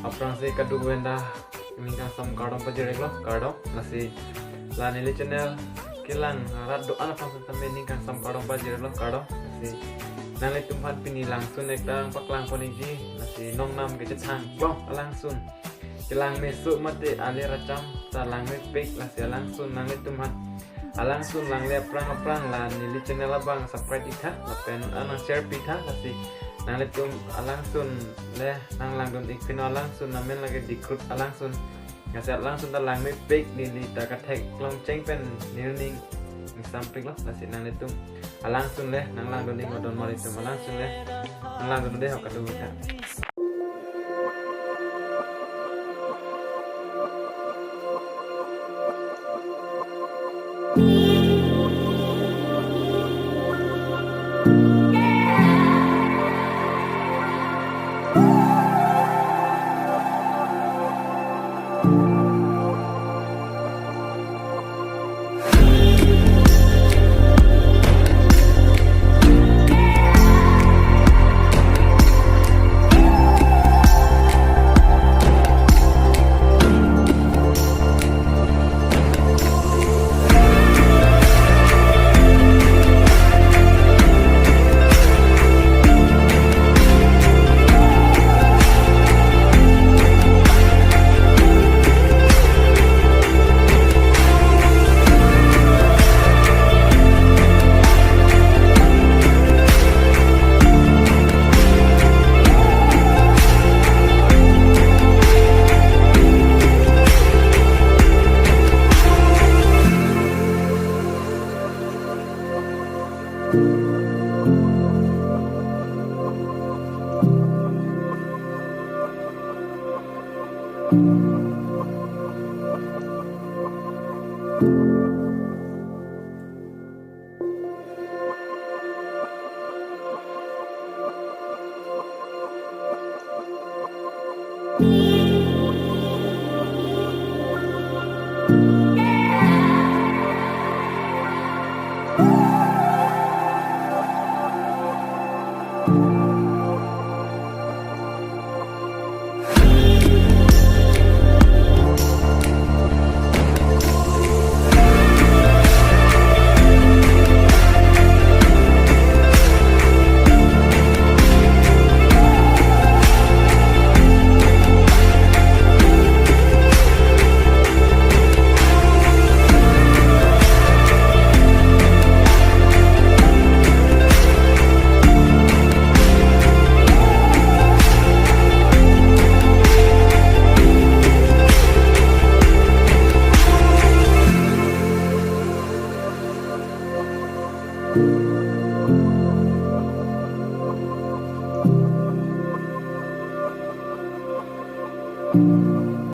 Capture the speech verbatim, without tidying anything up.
Aphrangsi kadokave anta ning kangsam kardom pajir-iklo, kardom. Lasi la neli channel kelang rat do-an aphan sitame ning kangsam kardom pajir-iklo, kardom. Lasi nanglitum aphan pini langsun ekta nangpaklang pon-ikji, lasi nongnam kechethang bom alangsun. Kelang meso mate ale racham ta langmepik, lasi alangsun nanglitum aphan alangsun langle aphrang aphrang la neli channel abang subscribe-iktha, lapen anang share-iktha, lasi nanglitum alangsun le nanglangdun-ik pino, alangsun amen lake Dikrut alangsun. Lasi alangsun ta langmepik, neli ta katheklong cheng pen neli ning ingsampiklo, lasi nanglitum alangsun le nanglangdun-ik, modon mor itum alangsun le nanglangdun dei ho kadokave ta.